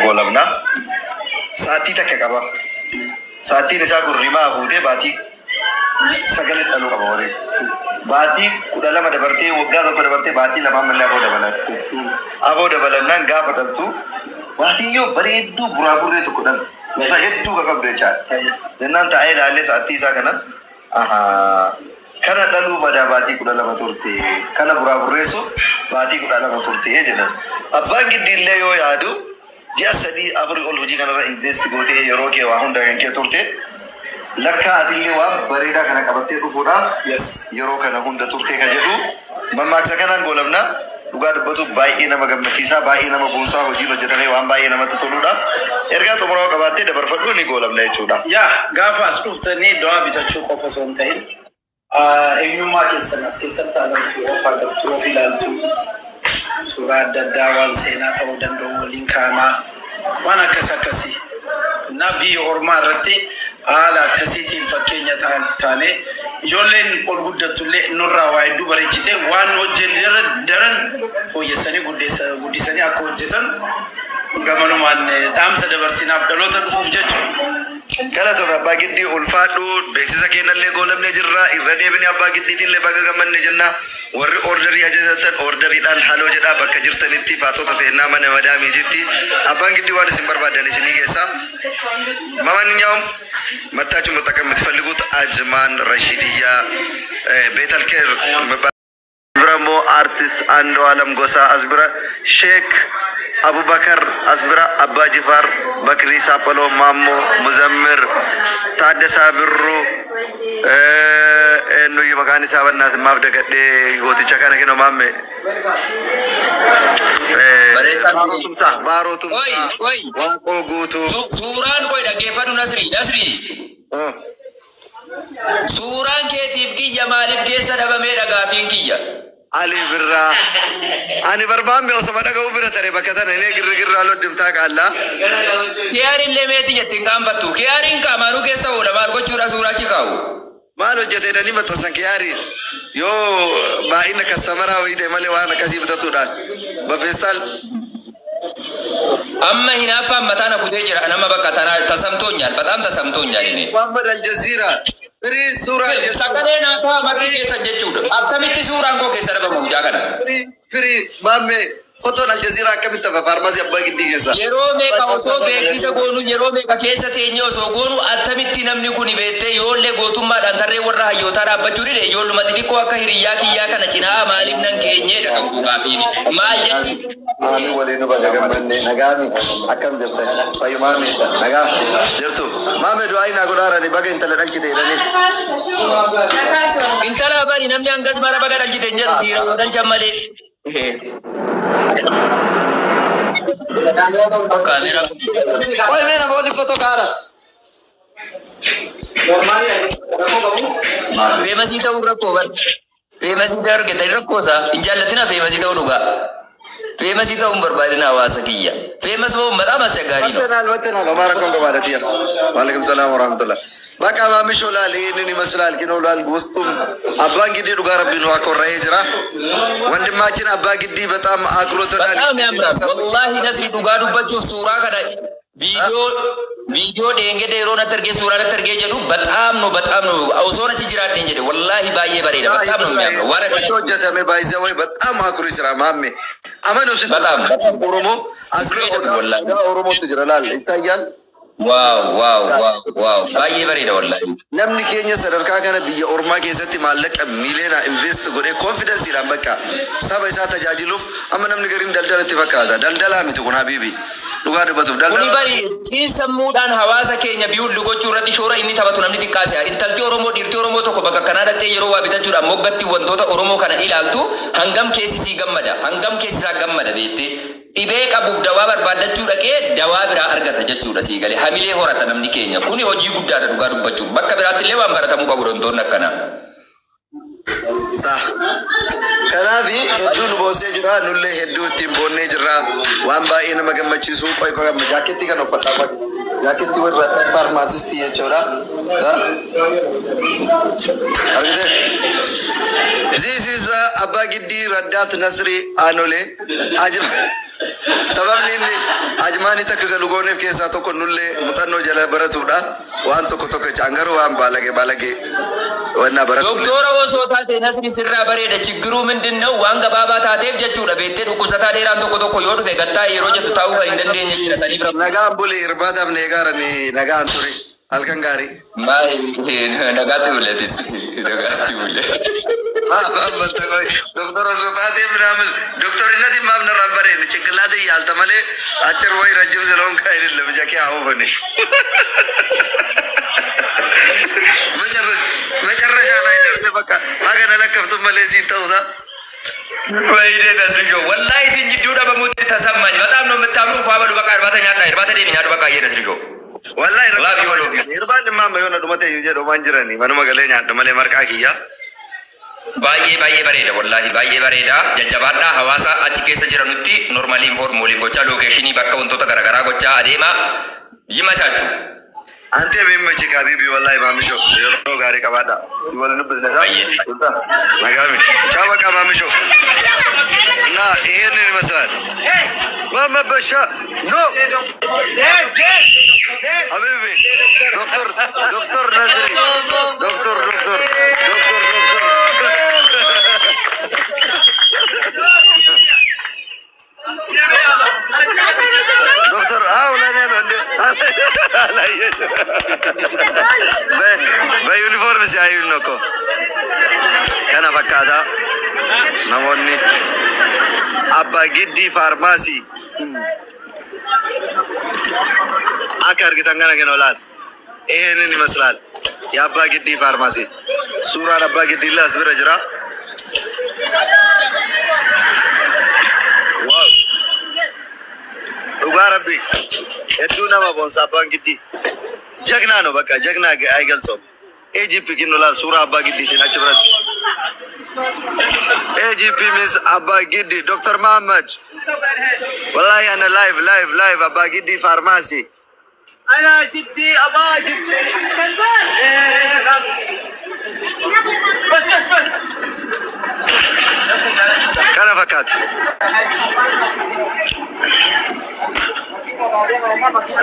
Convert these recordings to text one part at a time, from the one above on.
Goolabna. Sa'aatii takka qaba. Sa'aatiin isaa kun rimaa fuutee baatii sagalee dhaluu qaba waree. Baatii 12 dabartee, waggaa tokko dabartee, baatii lamaan mallee afoo dabalatte. Afoo dabalannaan gaafa dhaltu baatii yoo bareedduu buraa burree tokko dhaltu. Bifa hedduu kan qabdu jechaadha. Jennaan taa'ee ilaallee sa'aatii isaa kana, ahaa, kana dhaluuf adaa baatii 12 turte, kana buraa burreessuuf baatii 12 turte jedhan. Abbaan giddiillee yoo yaadu ji'a 3 4 ol hojii kanarra invest gootee yeroo kee waa hunda kan kee turte, lakkaa atillee waan bareedaa kana qabattee dhufuudhaaf yeroo kana hunda turte ka jedhu mammaaksa kanaan goolabna. Dhugaa dubbatu baay'ee nama gammachiisaa, baay'ee nama boonsaa, hojiin hojjetamee waan baay'ee namatti toludha. Ergaa xumuraa qabaattee dabarfadhu, ni goolabna jechuudha. Yaa, gaafa as dhuftanii dawaa bitachuu qofa osoo hin ta'in, eenyummaa keessan as keessatti agartu, of agartu, of ilaaltu, suuraa adda addaa waan seenaa ta'uu danda'u waliin kaa'amaa, waan akkas akkasii. Na biyya ormaa irratti haala akkasiitiin fakkeenya taane, ijoolleen ol guddattullee nurraa waa hedduu bareechite, waan nu hojjenne irra daran fooyyessanii guddisanii akka hojjetan gamanumaan dhaamsa dabarsinaaf dhaloota dhufuuf jechuudha. Galatoon abbaa giddii, ulfaadhu. Beeksisa keenyallee goolabnee jirra. Irra deebinee abbaa giddiitiin baga gammanne jenna. Warri orderii ajajatan orderiidhaan haloo jedhaa, bakka jirtanitti faatota teennaa mana madaamiititti abbaan giddii waan isin barbaadan isinii geessa. ማንኛውም መታችሁ መጠቀም የምትፈልጉት አጅማን ረሺድያ ቤተል ኬር ብረሞ አርቲስት አንዱ አለም ጎሳ አዝብረ ሼክ አቡበከር አዝብራ አባ ጅፋር በክሪ ሳጰሎ ማሞ ሙዘምር ታደሳ ብሩ eenyuyyuu maqaan isaa bannaati maaf dagadhee gooticha kana kennu maamme Barreessaa Baaroo Tumsaa, Baaroo Oi, Tumsaa, oi. Waaqoo Guutuu. Suuraan qoy, dhaggeeffadhu Nasri, Nasri. Suuraan keetiif kiyya maaliif keessa dhabamee dhagaafiin kiyya? Ali Birraa. Ani barbaanne osoma dhaga'uu bira tare bakka tana illee girri girraa loddimtaa qaallaa. Kiyaarillee meetii jetti hin qaanfattu. Kiyaariin qaamaanuu keessa oola, maal gochuudha suuraa achi kaa'u? Maal hojjetedhanii maxxansan kiyaariin yoo baay'ina kastamaraa wayii ta'e malee waan akkasii bitatuudhaan bafeestaal. Amma hinaaffaan mataa na kutee jira, nama bakka tanaa ተሰምቶኛል፣ በጣም ተሰምቶኛል እኔ። Muhammad Aljazeera firii suuraa Aljazeera. Sagalee naa ta'a marri keessan jechuudha. Akkamitti suuraan koo keessa dhabamu mucaa kana? Firii firii maammee fotoon Aljazeera akkamitti hafa faarmaasii abbaa giddii keessa? Yeroo meeqa osoo beeksisa goonu, yeroo meeqa keessa teenyee osoo goonu, attamitti namni kun beektee yoollee gootummaadhaan tarree warra hayyootaa dhaabbachuu dide, ijoolluma xixiqqoo akka hiriyyaa kiyyaa kana cinaa maaliif nan keenyeedha kan gaafiini. Maal jechuudha? Maami waliin nu baga gammanne. Nagaami, akkam jirtan? Fayyu maami, nagaa jirtu? Maame, du'aa naa godhaarani, baga intala dhalchite jedhanii. Intala bari namni hangas mara baga dhalchite hin jedhu, dhiira yoo dhalchan malee. Kaameeraa. Qoy, mee nama waliin fotoo kaara. Famousii ta'uu rakkoo bar. Famousii ta'uu argatan rakkoo isaa hin jaallatina, famousii ta'uu dhugaa. Famousii ta'uu hin barbaadina, hawaasa kiyya. Famous መሆን በጣም አስቸጋሪ ነው። መተናል መተናል ኦማራ ኮንጎ ማለት ያ ዋለይኩም ሰላም ወራህመቱላህ። በቃ ማሚሾ ላል ይህንን ይመስላል። ግን ላል ውስጡም አባ ግዲ ዱጋ ረቢ ነው አኮራዬ ጅራ ወንድማችን አባ ግዲ በጣም አክሮቶናል። በጣም ያምራል። ወላሂ ነስሪ, dhugaa dubbachuuf suuraa kana viidiyoo dheengede yeroo natti argee suuraa natti argee jedhu በጣም ነው በጣም ነው osoo achi jiraadheen jedhe. Wallaahi baay'ee bareeda, በጣም ነው የሚያምረው waan akkana. hojjetame ባይዘ ወይ በጣም አኩሪ ስራ ማሜ አመኑ ስት በጣም ኦሮሞ አስሪ ወላሂ። ኦሮሞቱ jira laal ይታያል። Wow, baay'ee bareeda wallaahi. Namni keenya sadarkaa kana biyya ormaa keessatti maallaqa miiliyoona invest godhee confidenceiidhaan bakka saba isaa tajaajiluuf, amma namni gariin daldalatti fakkaata. Daldalaa miti kun habiibi. Dhugaa dubbatuuf Kuni daldala. bari xiinsammuudhaan hawaasa keenya biyyoolli gochuu irratti shoora inni taphatu namni xiqqaase. Intalti Oromoo, dhiirti Oromoo tokko bakka kanaa dhaqxee yeroo waa bitachuudhaan moggatti wantoota Oromoo kana ilaaltu, hangam keessi sii gammada, hangam keessi isaa gammada beektee. Dhibee qabuuf dawaa barbaaddachuu dhaqee dawaa biraa argata jechuudha sii galee. Hamilee horata namni keenya. Kuni hojii guddaadha dhugaa dubbachuuf. Bakka biraatti illee waan baratamuu qabu wantoonni akkanaa. Sa'a. Kanaaf hedduu nu boonsee jira, nullee hedduu ittiin boonnee jirra. Waan baay'ee nama gammachiisu. Qoy qoy, amma jaakettii kana uffadhaa qoy. Jaakettii warra faarmaasistii jechuudha. Argite? This is Abbaa Giddii Raddaat Nasri Anolee. Sababni inni Ajmaan isaaniitti akka galu gooneef keessaa tokko nullee muuxannoo jala baratuudha. Waan tokko tokko jechaan garuu waan baalagee baalagee wannaa baratu. Doktora osoo taate Nasri sirraa bareeda. Chiggiruu ምንድን ነው waan gabaabaa taateef jechuudha. Beektee dhukkubsataa dheeraan tokko tokko yoo dhufe gattaa yeroo jettu taa'uu kan hin dandeenye jira saniif rakkoo. Nagaan buli, irbaataaf neegaarani, nagaan ture. Halkan gaarii. Maal nagaatti buleetis nagaatti bule. Doktor osoo taatee ምናምን ዶክተርነት ማም ነራን በሬን ጭንቅላት እያልተ malee አጭር ወይ ረጅም ስለሆንክ አይደለም። ጃኬ አሁን መጨረሻ ላይ ደርሰህ በቃ ሀገነ ለከፍቱ malee siin ta'uusaa ወይኔ ተስልሾ ወላሂ ሲን jidduu dhabamutti ተሰማኝ። በጣም ነው የምታምሩ። ፏ በሉ በቃ irbaata nyaadhaa irbaata deemi nyaadhu በቃ እየ ተስልሾ Wallahi Love you all of you. Irbaan dhimma amma yoona dhumate iyyuu jedhu waan jirani manuma galee nyaadhu malee marqaa kiyya. Baay'ee baay'ee bareeda, wallahi baay'ee bareeda. Jajjabaadhaa, hawaasa achi keessa jiranutti normally inform waliin gochaa, location bakka wantoota garaagaraa gochaa adeema yimachachu. Ante mimachi habibi, wallahi maamisho yeroo gaarii qabaadha. Si waliin dubbisne isaa Baay'ee. ሱልጣን ነጋሚ ቻው በቃ ማሚሾ እና ይሄንን ይመስላል። ማመበሻ no حبيبي ዶክተር ዶክተር ነዝሪ ዶክተር ዶክተር ዶክተር ዶክተር ዶክተር አዎ ለእኔ ነው እንዴ አላየሽም? በዩኒፎርም ሲያዩን ነው እኮ። Kana fakkaata namoonni Abbaa Giddii Faarmaasii akka argitan kana kenoo laal ይሄንን ይመስላል የአባ ግዲ ፋርማሲ። Suuraan Abbaa Giddii illee as bira jira. Wow, dhugaa rabbi hedduu nama boonsa. Abbaan Giddii ጀግና ነው። በቃ ጀግና አይገልጸውም። AGP kinoo laal suuraa Abbaa Giddiitiin achi biratti AGP means Abbaa Giddi Dr. Muhammad. Wallahi ana live live live Abbaa Giddi Pharmacy. انا جدي ابا جدي بس بس بس. Kana fakkaata.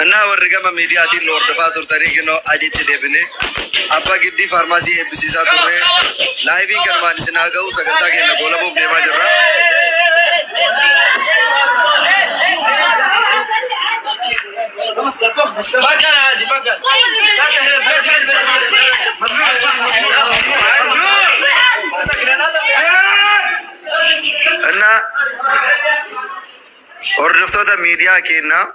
እና warri gama miidiyaatiin nu hordofaa turtanii kinoo ajitti deebinee Abbaa Giddii Faarmaasii eebbisiisaa turre. Liveiin kanumaan isin haa ga'u, sagantaa keenya goolabuuf deemaa jirra. ما كان عادي ما كان لا تحلف لا تحلف. እና hordoftoota miidiyaa keenyaa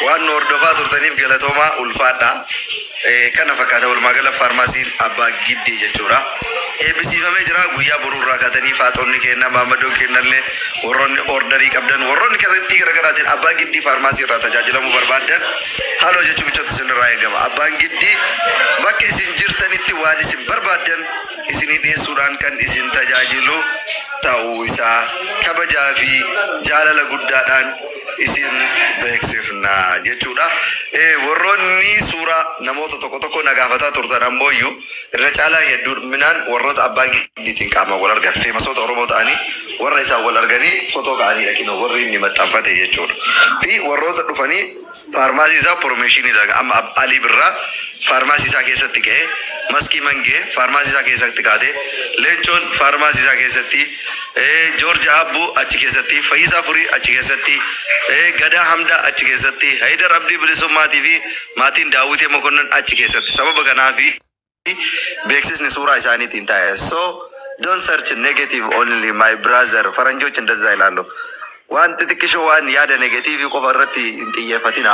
waan nu hordofaa turtaniif galatoomaa, ulfaadha. Kana fakkaata walumaa gala faarmaasiin Abbaa Giddii jechuudha. Eebbisiifamee jira. Guyyaa boruu irraa kaatanii faaxoonni kenna, maamadoon kennallee, warroonni orderii qabdan, warroonni kallattii garaagaraatiin Abbaa Giddii faarmaasii irraa tajaajilamuu barbaaddan haaloo jechuu bichoota isin irraa eegama. Abbaan Giddii bakka isin jirtanitti waan isin barbaaddan isinii dhiyeessuudhaan kan isin tajaajilu ta'uu isaa kabajaa fi jaalala guddaadhaan isin beeksifna jechuudha. Warroonni suuraa namoota tokko tokko na gaafataa turtan ammoo iyyuu irra caalaa hedduminaan warroota Abbaa Giddiitiin qaama wal argan famousoota Oromoo ta'anii warra isaan wal arganii fotoo ka'anii kinoo warri inni maxxanfate jechuudha. Fi warroota dhufanii faarmaasii isaa promotionii amma Alii Birraa faarmaasii isaa keessatti ka'ee, Maskii Mangee faarmaasii isaa keessatti kaatee, Leencoon faarmaasii isaa keessatti, Joorji Abbuu achi keessatti, Fayyisaa Furii achi keessatti, Gadaa Hamdaa achi keessatti, Haydar Abdii Bilisummaatii fi maatiin Daawwitee Mokonnon achi keessatti. Sababa kanaafi beeksisni suuraa isaaniitiin taa'e. So don't search negative only, my brother. ፈረንጆች እንደዛ ይላሉ። Waan xixiqqishoo waan yaada negative qofa irratti hin xiyyeeffatina.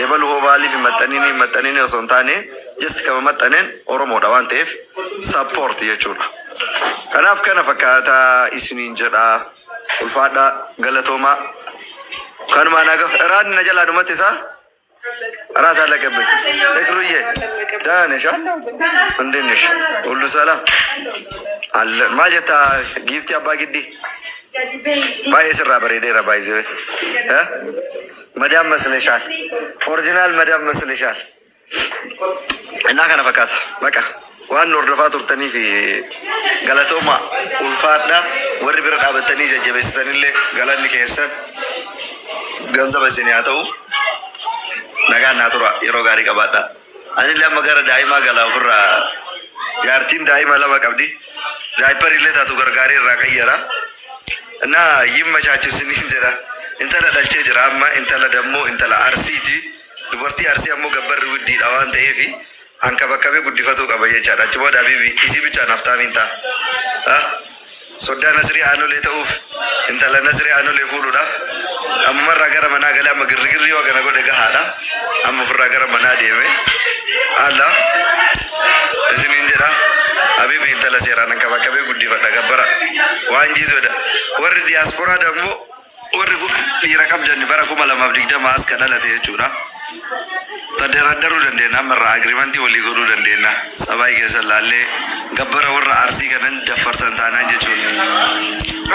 Ebalu hoo maaliif hin maxxanini hin maxxanini osoo hin taane just kama maxxaneen Oromoodha waan ta'eef support jechuudha. Kanaaf kana fakkaataa isiniin jedha. Ulfaadhaa, galatoomaa. Kanumaan haga raadni na jalaa dhumatti isaa እራት አለቀብኝ። እክሩዬ ደህና ነሽ? እንዴት ነሽ? ሁሉ ሰላም አለ maal jetta giiftii Abbaa Giddii? Baay'ee sirraa bareedeera baay'isee. Madaam መስለሻል። Original madaam መስለሻል። እና kana fakkaata. Baqa waan nu hordofaa turtanii fi galatooma, ulfaadha. Warri bira dhaabattanii jajjabeessitanillee galanni keessan Ganzaba isin haa ta'u. Nagaan naa tura, yeroo gaarii qabaadha. Ani illee amma gara daa'imaa galaa ofirraa jaartiin daa'ima lama qabdi. Diaper illee taatu gargaaree irraa qayyara. እና ይመቻችሁ isiniin jedha. Intala dhalchee jira amma, intala dammoo intala Arsiiti. Dubartii Arsii ammoo gabbarri guddiidha waan ta'eef hanka bakka guddifatuu qaba jechaadha. Achi booda habibi isii bichaan haftaamiin ta'a. Soddaa Nasrii Aanolee ta'uuf, intala Nasrii Aanolee fuudhuudhaaf ammumarraa gara manaa galee amma girrigirri yoo kana godhe gahaadha. Amma ofirraa gara manaa deeme. Alla isiniin jedha. Habibi intala seeraan hanka bakka guddifadha gabbara. Waan jiituudha. Warri diyaasporaa dammoo, warri dhiira qabdan, bara 2020 as ka dhalate jechuudha. Taddeeraddaruu dandeenya, ammarraa agreement walii godhuu dandeenya. Sabaayii keessa laallee gabbara warra Arsii kanan daffartan taanaan jechuudha.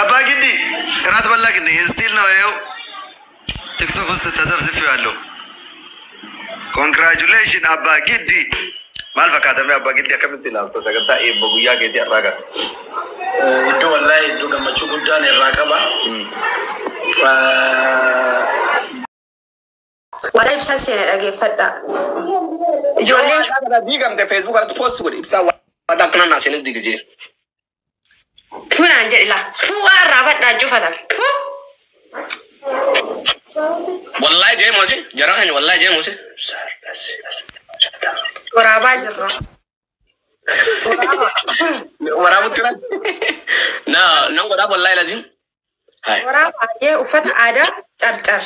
Abbaa Giddi እራት በላክ እንዴ? Still ነው ይኸው ቲክቶክ ውስጥ ተዘፍዝፌዋለሁ። Congratulation Abbaa Giddi. Maal fakkaatamee Abbaa Giddi, akkamitti ilaalta sagantaa eebba guyyaa keetii har'aa kana? Iddoo wallaahi iddoo gammachuu guddaan irraa qaba. Waadaa ibsaa seena dhageeffadha. Ijoolleen Diigamte Facebook irratti post godhe ibsaa waadaa akkana naa seenee diige jee. Funaan jedhi laa. Fu'aa irraa badhaa cufatan. Wallahi jee moosi jara keenya, wallahi jee moosi. Waraabaa jirra. Waraabutti jiran. Na nan godhaa wallahi lazim. Hai. Waraabaa jee uffata aadaa Carcar.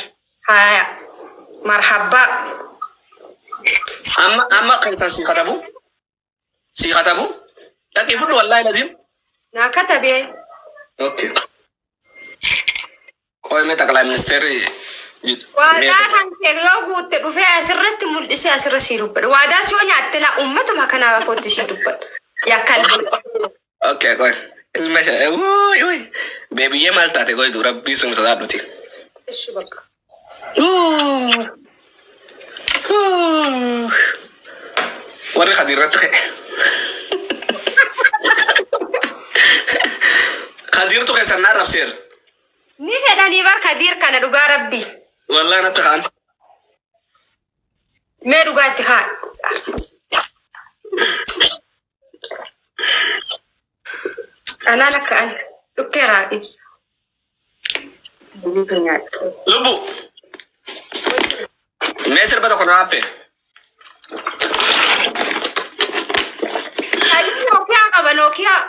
Haaya. Marhabbaa. Amma amma keessan si katabu. Si katabu. Dhaqii fudhu wallahi lazim. Naa katabee. Okay. Qoy mee ጠቅላይ ministeerri. Waadaa kan kee yoo guutte dhufee asirratti mul'isee asirra sii dubbadha. Waadaa si yoo nyaatte laa uummatuma kanaaf afootti sii dubbadha. Yakka Okay, qoy. Ilma ishee wuuy wuuy. Beebiyyee maal taate qoy du rabbii sun sodaadhuti. Ishi bakka. Warri Khadiirratti ka'e. Khadiirtu keessan naa rabseera. Ni fedhanii bar Kadiir kana dhugaa rabbii. Wallahi natti kaan. Mee dhugaatti kaa. Anaan akka an dhukkeeraa ibsa. Lubbu. Mee sirba tokko naa happe. Nookiyaa qaba, Nookiyaa.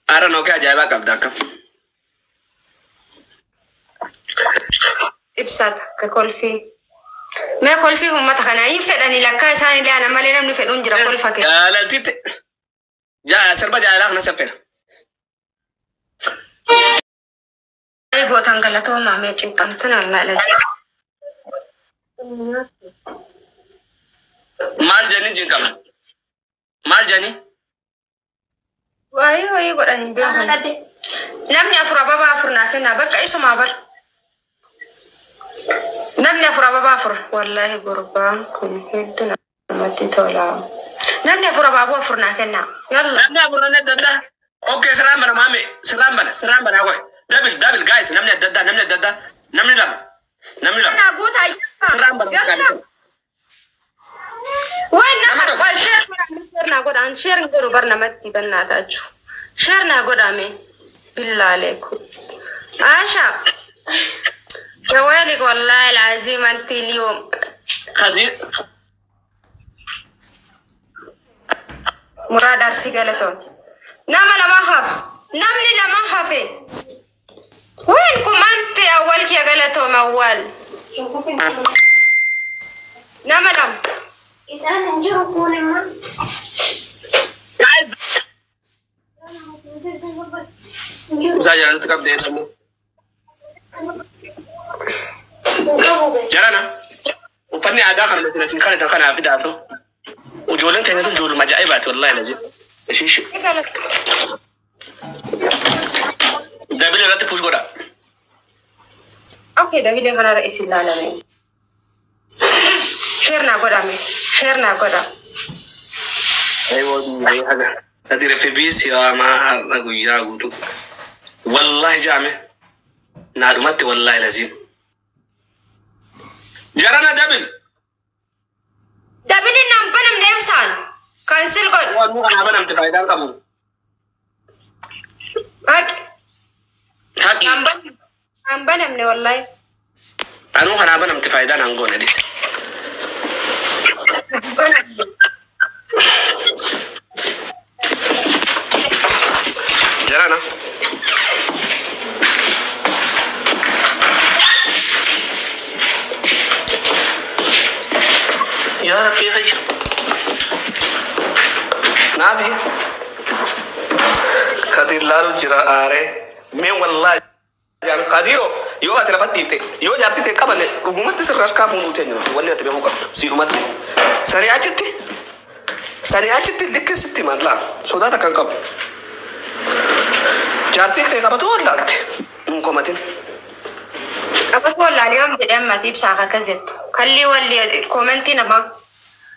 Haadha Nookiyaa ajaa'ibaa qabda akkam. Ibsaa takka kolfii. Mee kolfii uummata kanaa hin fedhanii lakkaa isaanillee ana malee namni fedhuun jira kolfa kee. Jaalaltitti. Sirba jaalalaa kana saffeera. Gootan galatoomaa, mee cinqamtan wallaahi. Maal jedhanii cinqama? Maal jedhanii? Waayee wayii godhan hin beekan. Namni afur ababaa afur naa kennaa bakka isumaa bar. Namni afur ababaa afur. Wallaahi gurbaan kun hedduu namatti tola. Namni afur abaaboo afur naa kennaa. Yalla. Namni afur, namni adda addaa. Okay, siraan bana maame. Siraan bana, siraan bana qoy. Double, double guys, namni adda addaa, namni adda addaa. Namni lama. Namni lama. Naa guutaa. Siraan bana. Yalla. Waan Nama nama tokko. qoy share share naa godhaan, share godhu bar namatti bannaa taachuu. Share naa godhame. بالله عليكم. عاشا جوالك والله العظيم انت اليوم Khadiir. Muraad Arsii galatoon. Nama lama hafa. Namni lama hafe. وينكم انت اولك يا galatoom awwal. Nama lama. Isaan hin jiru kun immoo. Guys. Musaa jaalalti qabdee ibsamu. Jarana. Uffanni aadaa kana nuti isin kana kanaaf fidaatu. Ijoolleen keenya tun ijoolluma ajaa'ibaati wallahi lazim. Ishiish. Double irratti push godha. Okay, double kanarra isin laalame. Share naa godhame. Share naa godha. Ati FB si waamaa har'a guyyaa guutuu. Wallahi jaame. Naadhumatti wallahi lazim. Jarana double. Double naan banamne ibsaan. Cancel godhu. Waan nu kana banamte faayidaan qabu. Haqi. Haqi. Naan banamne wallahi. Anuu kanaa banamte faayidaan hangoone dhise. Jarana. Yaa Rabbi khayr. Naafi. Kadir laalu jira aaree. Mee wallaahi. Kadiro yoo ati lafa dhiifte yoo jaartii ta'e qabanne dhugumatti sirraas kaafuun nuti eenyu wanni ati beekuu qabdu siidhumatti. Sanii achitti likkisitti mallaa sodaata kan qabu. Jaartii ta'e qabatu wallaalte nun komatin. Qabatu wallaalee waan jedhee ammati ibsaa akkas jettu. Kallii walli koomentii namaa.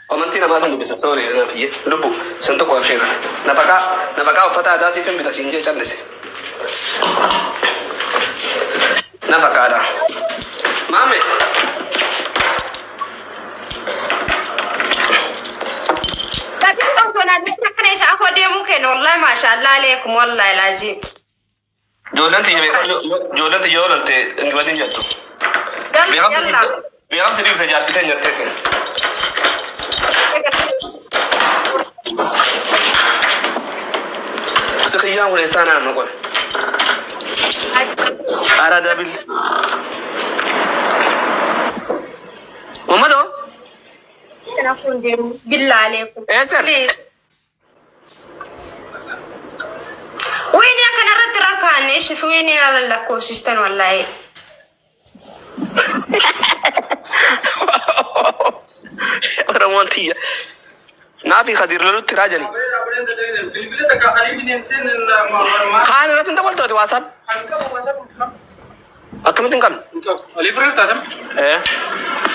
Komentii namaa kan dubbisa soorii naafiyye lubbu sun tokko abshee irratti. Nafaqaa uffata aadaa siif hin bita siin jee callise. Nafaqaadha. Maame. Kana isa afoo deemuu kenna wallahi maashaallah aleekum wallahi laazim. Ijoolleen tiyya yoo lolte hin waliin jettu. Yalla. Beekamsi dhiifte jaartii teenya jetteetti. Si kiyyaan kun eessaa naannoo qobe? Ara dabil. Mamado? Kanaafuu deemu billaa aleekum. Eessa? Wiini akkanarratti rakkaanne ishif wiini ala lakkoofsistan wallahi. Oromoon tiyya. Naafi Khadiir lolutti raajani. Kaan irratti hin dabaltooti waasaan. Akkamitti hin qabne?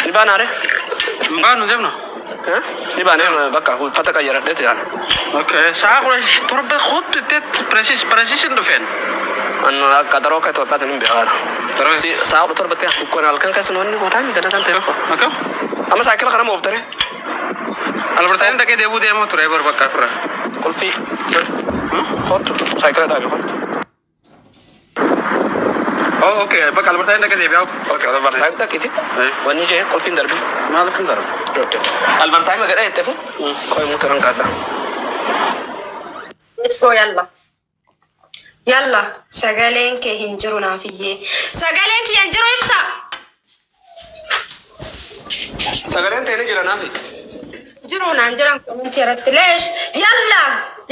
Ni baanaare? Ni baanee bakka uffata qayyaradheeti yaana. Sa'a 17 precies in dhufeen. Qaxaroo akka Itoophiyaa hin beekaara. Sa'a 17tti dukkoon halkan keessa wanni gootaa hin dalagan ta'e. Amma saayikila kana mooftare. Albertaan dhaqee deebuu deemaa ture bar bakka ofirraa. Qulfii. Kottu saayikila dhaabe kottu. Oh okay bakka Albertaan dhaqee deebi'aa. Okay Albertaan dhaqiti. Wanni jee qulfiin darbi. Maal kun darbu? Albertaan magadha jettee fu? Koy muuturan kaadha. Let's go yalla. Yalla sagaleen kee hin jiru naafiyyee. Sagaleen kee hin jiru ibsa. Sagaleen ta'e ni jira naafi. Jiru naan jiran komentii irratti leesh yalla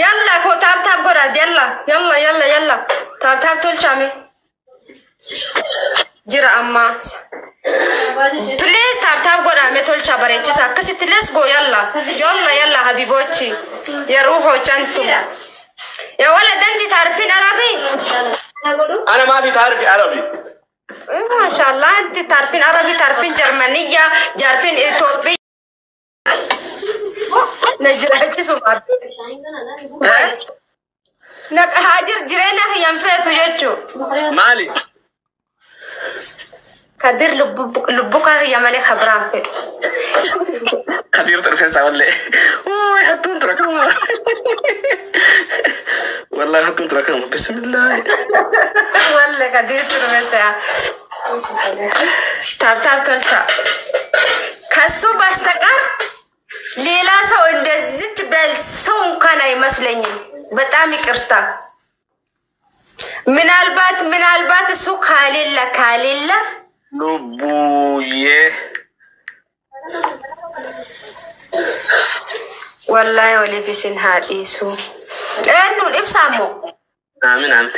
yalla koo taap taap godhaa yalla yalla yalla yalla taap taap tolchame. Jira ammaa. Please taap taap godhaa tolcha bareechisa akkasitti let's go yalla yalla yalla habibochi yeroo hojjantu. يا ولد انت تعرفين عربي؟ انا ما في تعرفي عربي. ما شاء الله انت تعرفين عربي تعرفين جرمانية تعرفين اثيوبية. نجرحتي سمعت. هاجر جرينا هي انفيتو جتشو. مالي. كدير لبوكا هي مالك خبران في. كدير تعرفين ساولي. اوه حطون ترى كم. والله حطون ترى كم بسم الله. والله كدير تعرفين ታብ ታብ ተልታ ከሱ በስተቀር ሌላ ሰው እንደዚች በል ሰው እንኳን አይመስለኝም። በጣም ይቅርታ። ምናልባት እሱ ካሌለ ልቡዬ ወላሂ ወሊፊስን ሀዲሱ eenyuun ibsaamo አሚን አሚን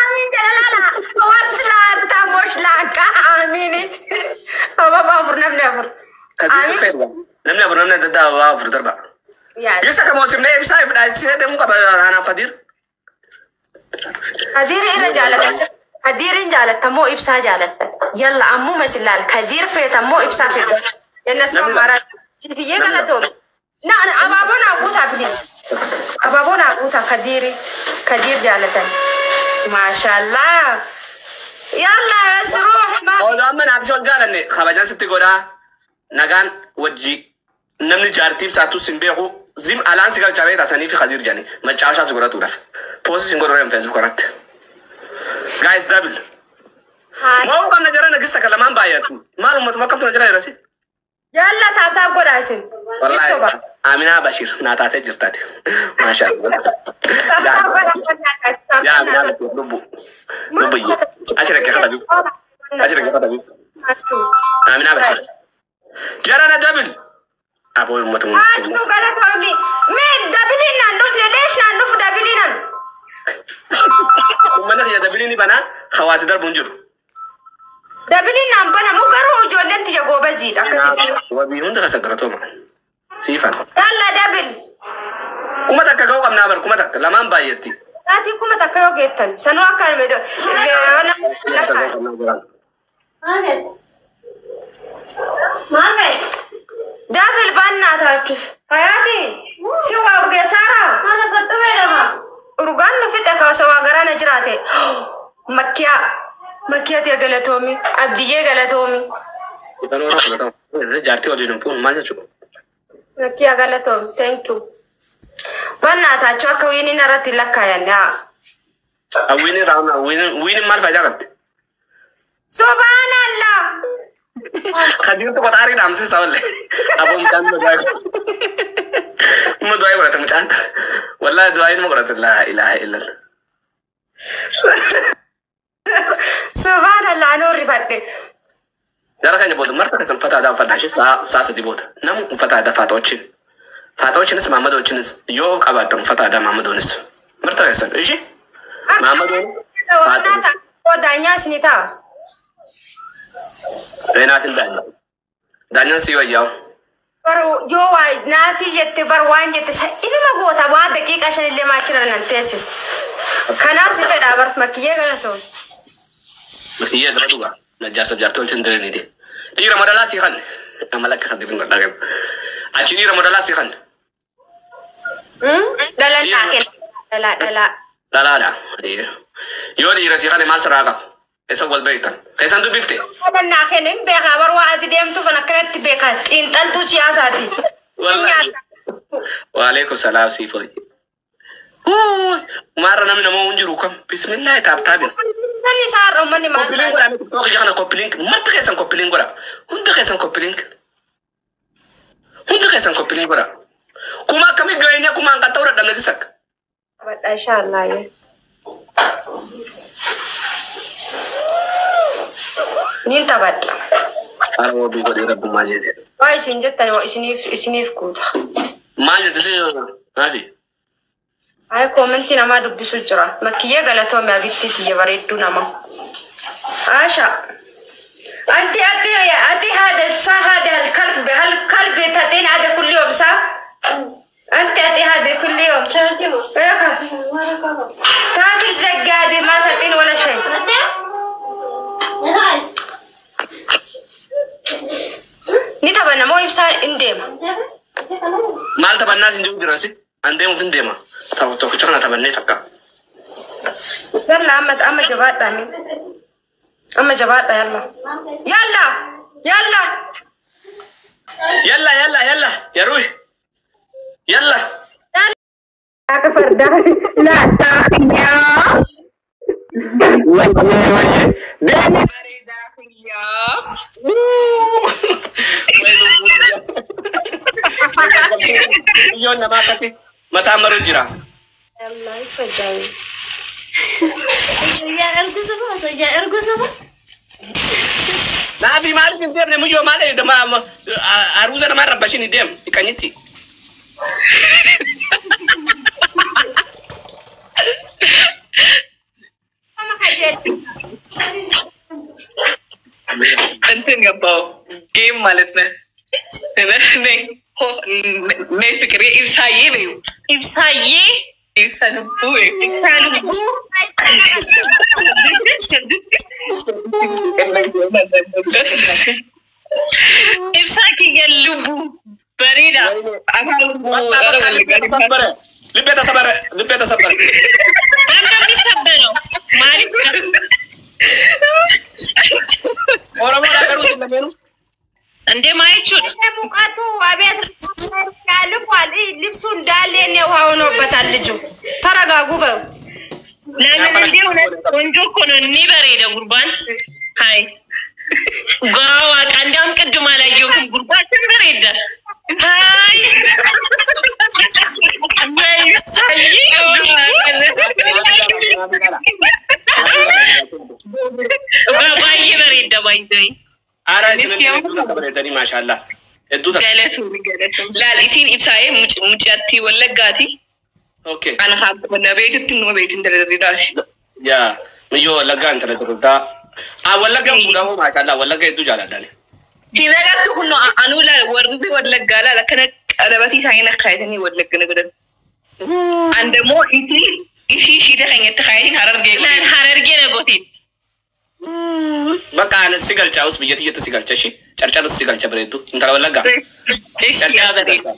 አሚን ጀላላ ወስላታ ሞሽላካ አሚን አባባ afur namni afur namni afur namni adda addaa ababaa afur darba. Ibsa kama osifnee ibsaa if dhaasisee deemuu qaba anaaf Kadir. Kadir irra jaalata. Kadirin jaalatta moo ibsaa jaalatta? Yalla ammuma isin laal. Kadir feeta moo ibsaa feeta? Yennas mammaraa. Sifiyyee galatoome. Na abaaboo naa guutaa please. Abaaboo naa guutaa Kadiri. Kadir jaalatan. Maashaallah. Yalla asruux ma Odoo amma naaf si ol jaalanne kabajaan sitti godhaa nagaan wajji namni jaartii ibsaatus hin beeku zim alaan si galchaa beektaa sanii fi Khadiir jedhani macaashaa si godhatuudhaaf. Poostis hin godhu Facebook irratti. Guys, double. Moo qabna jara nagista kan lamaan baay'atu. Maal uummatuma akkamtu na jala jirasi? Yalla, tap tap godhaa isin. Isoba. Aminaa Bashir naa taatee jirtaati. Maashaallah. Tap tap godhaa. Yaa Aminaa Bashir lubbu. Lubbu. Achi rakkee katabiif. Achi rakkee katabiif. Aminaa Bashir. Jara na double. Aboo uummatuma miskiina. Haachuu galatoomi. Mee double naan dhufne leesh naan dhufu double naan. Uummanni kiyya double ni banaa hawaati darbu hin jiru. Double naan banamu garuu ijoolleen tiyya goobaziidha akkasitti. Wabii hunda keessa galatooma. Siifan. Yalla, double. 1000 ga'uu qabnaa bar, 1000 lamaan baay'atti. Ati 1000 yoo geettan sanuu akka 1000 ga'uu qabnaa jiraan. Maame. Double bannaa taachus. Hayaati si waa urgeessaara. Maala kottu beelama. Urgaan nu fixe ka osoo waa garaana jiraate. Makkiyaa makkiyaa tiya galatoomi, Abdiyyee galatoomi. Jaartii waliin hin fuunu maal jechuudha? Makkiyaa galatoomi, thank you. Bannaa taachuu akka wiiniin irratti lakkaayan yaa. Wiiniin raawuna wiiniin maal faayidaa qabdi? Subhaanallah. Khadiirtu qoxaarii dhaamsisa walle. Aboo mucaan du'aa Uma du'aa godhate mucaan. Wallahi du'aa ilma godhate, laa ilaaha illallah. Subhaanallah, anuu rifadhe. Jara keenya booda marta keessan uffata aadaa uffadhaa ishee sa'a 3 booda. Namu uffata aadaa faaxoochiin. Faaxoochiinis Maammadoochiinis yoo qabaattan uffata aadaa Maammadoonis. Marta keessan ishee Maammadoon. Waan ta'a daanyaa isinii ta'a. Reenaatiin daanya. Daanyaan si wayyaa'u. Bar yoo waa naafii jette bar waan jette sa inuma goota waan daqiiqa 5 illee maachira nan teessiste. Kanaaf si fedhaa bar makkiyyee galatoon. Makiyyee dura dhugaa. Najjaarsaaf jaartii walitti hin diriniiti. Dhiira modalaa sii kan. Amala akka sadiin godhaa qabu. Achi dhiira modalaa sii kan. Dhalaan naa kenna. Dhalaa dhalaa. Dhalaadha. Yoo dhiira sii kan maal sirraa qaba? Eessa wal beektan? Keessan dubbifte? Dhalaan naa kenna hin beekaa bar waa ati deemtu kan akkanatti beekaa xiinxaltuu siyaasaati. Wallahi. Waalaikum salaam sii fooyi. Maarra namni nama hin jiru kam? Bismillah tap tapin. Namni isaa har'a uummanni maal Copy link godhaa TikTok kana copy link marti keessan copy link godhaa. Hunda keessan copy link. Hunda keessan copy link godhaa. Kuma akkamii ga'eenyaa kuma hanqatta hodha dhabne gisak. Qabadha inshaallah. Niin taphadha. Haala wabii godhee rabbummaa jeete. Waa isin jettan waa isiniif guuta. Maal jette si naafi? Ay, comment namaa dubbisu jira. Makkiyyee galatoome abitti tiyya bareedduu nama. Asha. أنت أنت أنت هذا صح هذا الكلب هالكلب تعطيني هذا كل يوم صح؟ أنت أعطي هذا كل يوم. تاكل زقادي ما تعطيني ولا شيء. Ni taphanna moo ibsaa hin deema? Maal taphannaa sin jiru jirasi? An deemuuf hin deema. Tapha tokkicha kana taphannee takka. Yalla, amma amma jabaadhaa. Amma jabaadhaa, yalla. Yalla! Yalla! Yalla yalla yalla yaruu yalla. Akka fardaa laataa xiyyaa. Wayye wayye. Deemi. Bareedaa xiyyaa. Biyyoon namaa akkatti mataa maru jira. Yalla isa jaayi. Naafi maaliif hin deemne muyyoo maal aruuza namaa rabbashin hin deemu dhiqanyitti. Amma kajeelcha. እንትን ገባው game ማለት ነው። ነይ ፍቅሬ ኢብሳዬ በይው፣ ኢብሳዬ ኢብሳ ልቡ በይው፣ ኢብሳ ልቡ። ኢብሳ kiyya ልቡ bareeda afaan ልቡ ልቤ ተሰበረ፣ ልቤ ተሰበረ፣ ልቤ ተሰበረ። አንተ የሚሰበረው ማለት lameenu? እንዴ ማይቹድ ሙቀቱ አቤት ልቋል። ልብሱ እንዳለ የኔ ውሃ ሆኖበታል ልጁ። ተረጋጉ በው። ለምን እንዴ? እውነት ቆንጆ እኮ ነው። እኒ በሬደ ጉርባን ሃይ ጓዋ እንዲያውም ቅድም አላየሁትም። ጉርባን በሬደ ሃይ ወይሳይ ባዬ በሬደ ባይዘይ Ara isin hedduu takka bareedanii maashaallah. Hedduu takka. Galatuun galatuun. Laal isiin ibsaa'ee mucattii Wallaggaati. Okay. Ana haa beektutti numa beektu intala diriiraati. Yaa miyyoo Wallaggaa intala diriiraa. Ah, Wallaggaan fuudhamoo maashaallah, Wallagga hedduu jaaladhaan. Hin agartu kun anuu laal warri Wallaggaa laal akkana qalabatii isaanii nakkaayatanii Wallagga na godhan. An dammoo isii shiita keenyatti kaayatiin Harargee godhan. Laal Harargee na gooteetti. Bakka ani si galcha us biyya tiyyatti si galcha ishi carcarratti si galcha bareeddu intala Wallaggaa. Ishi yaa bareedu.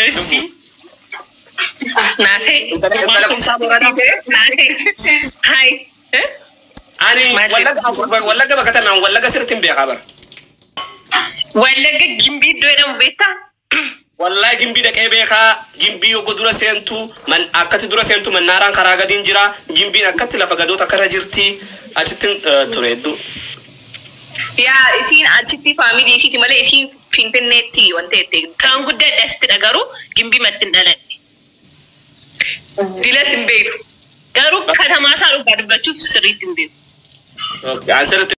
Ishi. Naatee. Intala kumsaa Booranaa. Naatee. Hai. Ani Wallagga bakka tanaan Wallagga sirriitti hin beekaa bara. Wallagga gimbii iddoo jedhamu beektaa? Wallahi gimbii dhaqee beekaa, gimbii yogguu dura seentu man akkatti dura seentu mannaaraan karaa gadiin jira, gimbiin akkatti lafa gadoota akkarra jirti achitti ture hedduu. Yaa isiin achitti faamilii isiiti malee isiin Finfinneetti wanta jette. Kan guddadhe asittidha garuu gimbii matti hin dhaladhe. Dilas hin beeku. Garuu katamaa isaa dhugaa dubbachuuf sirriitti hin beeku. Okay, an sirriitti